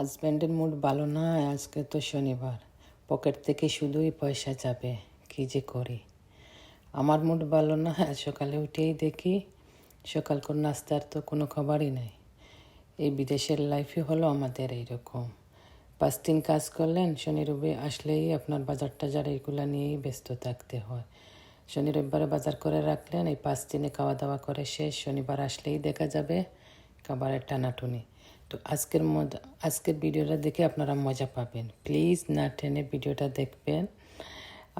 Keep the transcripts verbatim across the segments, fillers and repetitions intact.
হাজব্যান্ডের মুড ভালো না, আজকে তো শনিবার, পকেট থেকে শুধুই পয়সা যাবে, কি যে করি। আমার মুড ভালো না, আজ সকালে উঠেই দেখি সকালকার নাস্তার তো কোনো খবরই নাই। এই বিদেশের লাইফই হলো আমাদের এইরকম। পাঁচ দিন কাজ করলেন, শনি রবি আসলেই আপনার বাজার টাজার এইগুলা নিয়েই ব্যস্ত থাকতে হয়। শনি রবিবারে বাজার করে রাখলেন, এই পাঁচ দিনে খাওয়া দাওয়া করে শেষ, শনিবার আসলেই দেখা যাবে খাবারের টানাটুনি। তো আজকের মধ্যে, আজকের ভিডিওটা দেখে আপনারা মজা পাবেন। প্লিজ না টেনে ভিডিওটা দেখবেন।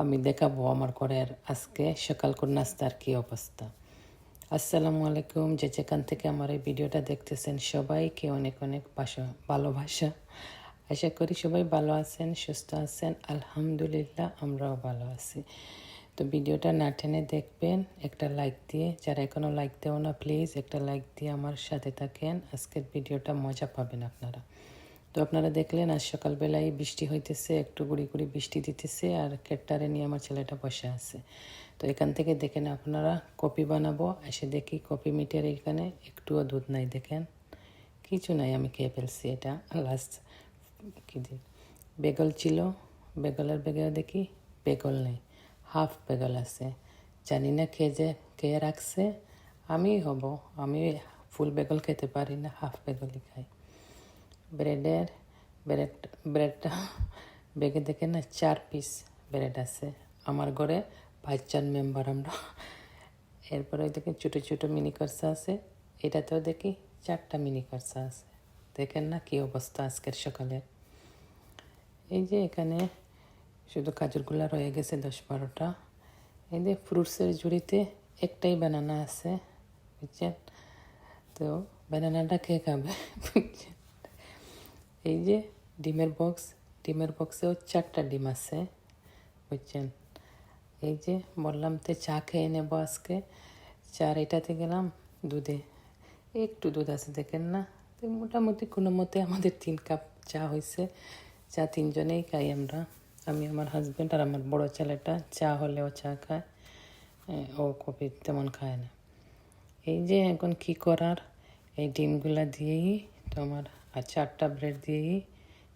আমি দেখাবো আমার ঘরের আজকে সকালকার নাস্তার কি অবস্থা। আসসালামু আলাইকুম, যে যেখান থেকে আমার এই ভিডিওটা দেখতেছেন সবাইকে অনেক অনেক ভাষা, ভালোবাসা। আশা করি সবাই ভালো আছেন, সুস্থ আছেন। আলহামদুলিল্লাহ, আমরাও ভালো আছি। তো ভিডিওটা না টেনে দেখবেন একটা লাইক দিয়ে। যারা এখনও লাইক দেও না, প্লিজ একটা লাইক দিয়ে আমার সাথে থাকেন। আজকের ভিডিওটা মজা পাবেন আপনারা। তো আপনারা দেখলেন আজ সকালবেলায় বৃষ্টি হইতেছে, একটু গুড়ি গুড়ি বৃষ্টি দিতেছে, আর ক্যাটটারে নিয়ে আমার ছেলেটা বসে আছে। তো এখান থেকে দেখেন আপনারা কফি বানাবো, এসে দেখি কফি মিটের এখানে একটুও দুধ নাই। দেখেন, কিছু নাই, আমি খেয়ে ফেলছি এটা লাস্ট। কি দিন বেগল ছিল, বেগলের ব্যাগেও দেখি বেগল নেই, হাফ বেগল আছে। জানি না কে যে কে রাখছে, আমি হব, আমি ফুল বেগল খেতে পারি না, হাফ বেগলই খাই। ব্রেডের ব্রেড ব্রেডটা ব্যাগে দেখে না, চার পিস ব্রেড আছে। আমার ঘরে পাঁচজন মেম্বার আমরা। এরপরে ওই দেখেন ছোটো ছোটো মিনি করসা আছে, এটাতেও দেখি চারটা মিনি করসা আছে। দেখেন না কি অবস্থা আজকের সকালের। এই যে এখানে শুধু কাজুরগুলা রয়ে গেছে দশ বারোটা। এই যে ফ্রুটসের ঝুড়িতে একটাই বানানা আছে, বুঝছেন? তো বানানাটা কে খাবে, বুঝছেন? এই যে ডিমের বক্স, ডিমের বক্সেও চারটা ডিম আছে, বুঝছেন? এই যে বললাম তো চা খেয়ে নেব আজকে। চা রেডি করতে গেলাম দুধে, একটু দুধ আছে দেখেন না। তো মোটামুটি কোনো মতে আমাদের তিন কাপ চা হয়েছে। চা তিনজনেই খাই আমরা, আমি, আমার হাজব্যান্ড আর আমার বড় ছেলেটা। চা হলেও চা খায়, এ, ও কফি তেমন খায় না। এই যে এখন কি করার, এই ডিমগুলা দিয়েই তো আমার, আর চারটা ব্রেড দিয়েই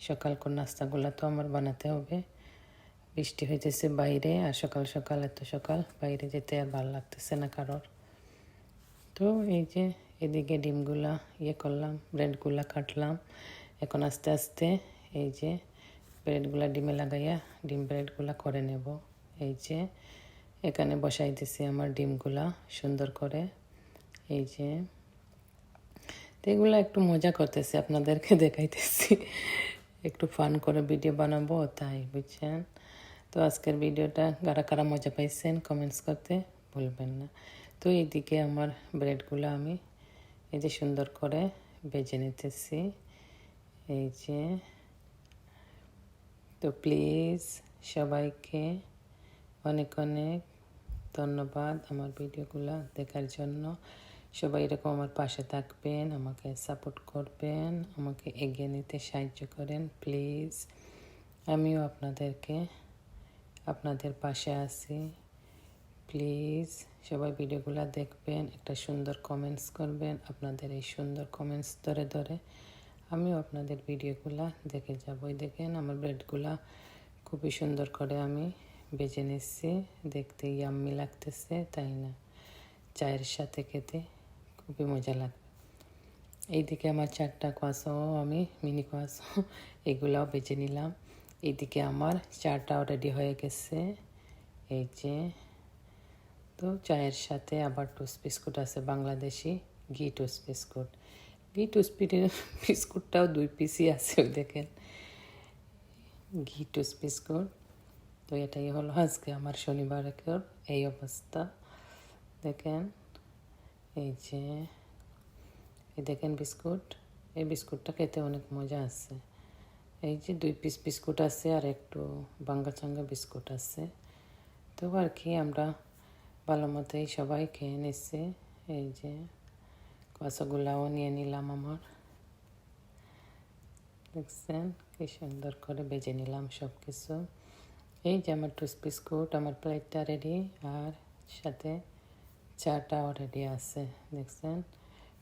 সকালকার নাস্তাগুলা তো আমার বানাতে হবে। বৃষ্টি হইতেছে বাইরে, আর সকাল সকাল, এত সকাল বাইরে যেতে আর ভালো লাগতেছে না কারোর। তো এই যে এদিকে ডিমগুলা ইয়ে করলাম, ব্রেডগুলা কাটলাম। এখন আস্তে আস্তে এই যে ব্রেডগুলা ডিমে লাগাইয়া ডিম ব্রেডগুলা করে নেব। এই যে এখানে বসাই দিছি আমার ডিমগুলা সুন্দর করে। এই যে তো এগুলা একটু মজা করতেছি, আপনাদেরকে দেখাইতেছি, একটু ফান করে ভিডিও বানাবো তাই, বুঝছেন? তো আজকের ভিডিওটা কারা কারা মজা পাইছেন কমেন্টস করতে ভুলবেন না। তো এইদিকে আমার ব্রেডগুলো আমি এই যে সুন্দর করে ভেজে নিতেছি। এই যে, তো প্লিজ সবাইকে অনেক অনেক ধন্যবাদ আমার ভিডিওগুলো দেখার জন্য। সবাই এরকম আমার পাশে থাকবেন, আমাকে সাপোর্ট করবেন, আমাকে এগিয়ে নিতে সাহায্য করেন প্লিজ। আমিও আপনাদেরকে, আপনাদের পাশে আছি। প্লিজ সবাই ভিডিওগুলো দেখবেন, একটা সুন্দর কমেন্টস করবেন। আপনাদের এই সুন্দর কমেন্টস ধরে ধরে আমিও আপনাদের ভিডিওগুলো দেখে যাব। এই দেখেন আমার ব্রেডগুলা খুবই সুন্দর করে আমি ভেজে নিচ্ছি, দেখতে ইয়াম্মি লাগতেছে, তাই না? চায়ের সাথে খেতে খুবই মজা লাগবে। এইদিকে আমার চারটা croissant, আমি মিনি croissant এগুলাও ভেজে নিলাম। এইদিকে আমার চাটাও রেডি হয়ে গেছে। এই যে, তো চায়ের সাথে আবার টোস্ট বিস্কুট আছে বাংলাদেশি ঘি টোস্ট বিস্কুট। ঘি টোস্ট পিঠে বিস্কুটটাও দুই পিসই আছে, ওই দেখেন, ঘি টোস্ট বিস্কুট। তো এটাই হলো আজকে আমার শনিবারের এই অবস্থা। দেখেন, এই যে, এই দেখেন বিস্কুট, এই বিস্কুটটা খেতে অনেক মজা আছে। এই যে দুই পিস বিস্কুট আছে আর একটু ভাঙ্গা চাঙ্গা বিস্কুট আছে। তো আর কি, আমরা ভালো মতোই সবাই খেয়ে নিচ্ছি। এই যে croissantগুলাও নিয়ে নিলাম আমার। দেখছেন কি সুন্দর করে ভেজে নিলাম সব কিছু। এই যে আমার টোস্ট বিস্কুট, আমার প্লেটটা রেডি, আর সাথে চাটাও রেডি আছে। দেখছেন,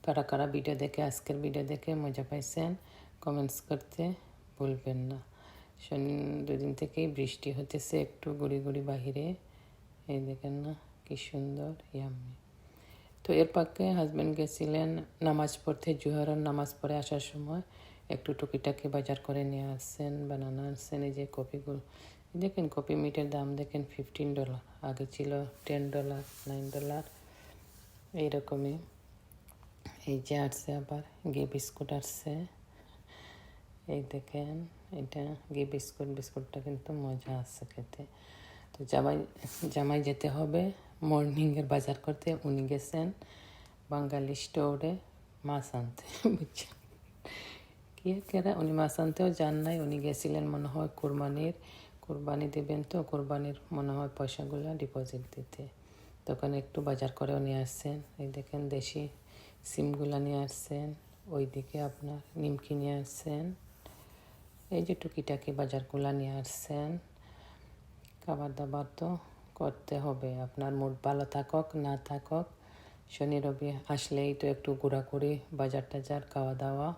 কারা কারা ভিডিও দেখে, আজকের ভিডিও দেখে মজা পাইছেন, কমেন্টস করতে ভুলবেন না। শনি দুদিন থেকেই বৃষ্টি হইতেছে একটু গুড়ি গুড়ি বাহিরে। এই দেখেন না, কি সুন্দর, ইয়াম্মি। তো এর ফাঁকে হাজব্যান্ড গেছিলেন নামাজ পড়তে, জোহরের নামাজ পড়ে আসার সময় একটু টুকিটাকি বাজার করে নিয়ে আসছেন, বানানা আনছেন, এই যে কপিগুলো। দেখেন, কপি মিটের দাম দেখেন, ফিফটিন ডলার, আগে ছিল টেন ডলার, নাইন ডলার, এইরকমই। এই যে আসছে আবার ঘি বিস্কুট আসছে, এই দেখেন, এটা ঘি বিস্কুট। বিস্কুটটা কিন্তু মজা আছে খেতে। তো জামাই, জামাই যেতে হবে মর্নিংয়ের বাজার করতে। উনি গেছেন বাঙালি স্টোরে মাছ আনতে, বুঝছেন? কি কেরা, উনি মাছ আনতেও যান নাই, উনি গেছিলেন মনে হয় কুরবানির, কুরবানি দিবেন তো, কুরবানির মনে হয় পয়সাগুলা ডিপোজিট দিতে। তখন একটু বাজার করেও নিয়ে আসছেন। এই দেখেন, দেশি সিমগুলা নিয়ে আসছেন, ওইদিকে আপনার নিমকি নিয়ে আসছেন, এই যে টুকিটাকি বাজারগুলা নিয়ে আসছেন। খাবার দাবার তো করতে হবে, আপনার মুড ভালো থাকুক না থাকুক, শনি রবি আসলেই তো একটু ঘোরাঘুরি, বাজার টাজার, খাওয়া দাওয়া,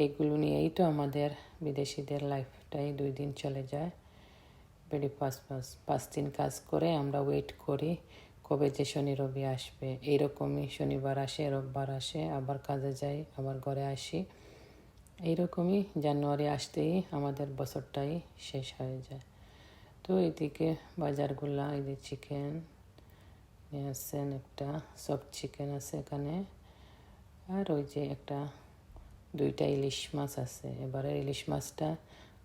এইগুলো নিয়েই তো আমাদের বিদেশিদের লাইফটাই দুই দিন চলে যায়। ভেরি ফাস্ট ফাস্ট পাঁচ দিন কাজ করে আমরা ওয়েট করি কবে যে শনি রবি আসবে। এইরকমই শনিবার আসে, রোববার আসে, আবার কাজে যাই, আবার ঘরে আসি। এইরকমই জানুয়ারি আসতেই আমাদের বছরটাই শেষ হয়ে যায়। তো এদিকে বাজারগুলা, এই যে চিকেন নিয়ে আসছেন একটা, সফট চিকেন আছে এখানে, আর ওই যে একটা দুইটা ইলিশ মাছ আছে। এবারে ইলিশ মাছটা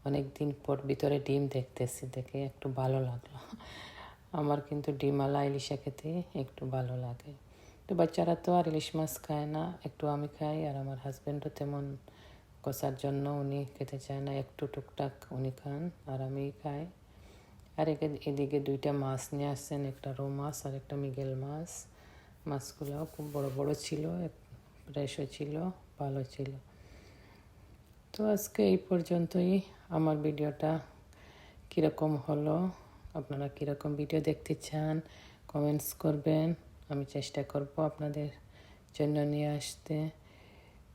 অনেক দিন পর ভিতরে ডিম দেখতেছি, দেখে একটু ভালো লাগলো। আমার কিন্তু ডিমওয়ালা ইলিশা খেতে একটু ভালো লাগে। তো বাচ্চারা তো আর ইলিশ মাছ খায় না, একটু আমি খাই, আর আমার হাজব্যান্ডও তেমন কষার জন্য উনি খেতে চায় না, একটু টুকটাক উনি খান আর আমি খাই। আর একে-, এদিকে দুইটা মাছ নিয়ে আসছেন, একটা রৌ মাছ আর একটা মৃগেল মাছ। মাছগুলাও খুব বড় বড় ছিল, ফ্রেশও ছিল, ভালো ছিল। তো আজকে এই পর্যন্তই। আমার ভিডিওটা কীরকম হলো, আপনারা কীরকম ভিডিও দেখতে চান, কমেন্টস করবেন। আমি চেষ্টা করব আপনাদের জন্য নিয়ে আসতে।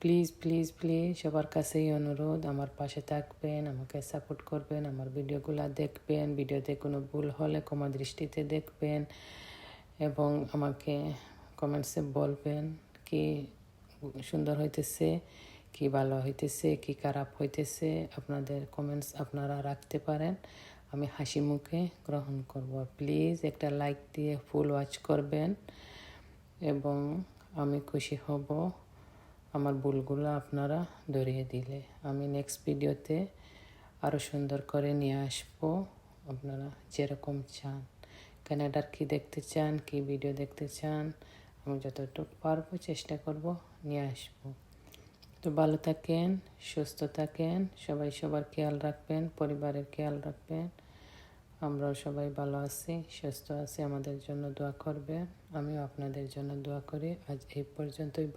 প্লিজ প্লিজ প্লিজ সবার কাছেই অনুরোধ, আমার পাশে থাকবেন, আমাকে সাপোর্ট করবেন, আমার ভিডিওগুলা দেখবেন। ভিডিওতে কোনো ভুল হলে ক্ষমা দৃষ্টিতে দেখবেন এবং আমাকে কমেন্টসে বলবেন কি সুন্দর হইতেছে, কি ভালো হইতেছে, কি খারাপ হইতেছে। আপনাদের কমেন্টস আপনারা রাখতে পারেন, আমি হাসি মুখে গ্রহণ করব। প্লিজ একটা লাইক দিয়ে ফুল ওয়াচ করবেন এবং আমি খুশি হব আমার ভুলগুলো আপনারা ধরিয়ে দিলে। আমি নেক্সট ভিডিওতে আরও সুন্দর করে নিয়ে আসবো, আপনারা যেরকম চান। কানাডার কি দেখতে চান, কি ভিডিও দেখতে চান, আমি যতটুকু পারবো চেষ্টা করব নিয়ে আসবো। তো ভালো থাকেন, সুস্থ থাকেন, সবাই সবার খেয়াল রাখবেন, পরিবারের খেয়াল রাখবেন। আমরাও সবাই ভালো আছি, সুস্থ আছি, আমাদের জন্য দোয়া করবেন। আমিও আপনাদের জন্য দোয়া করি। আজ এই পর্যন্তই।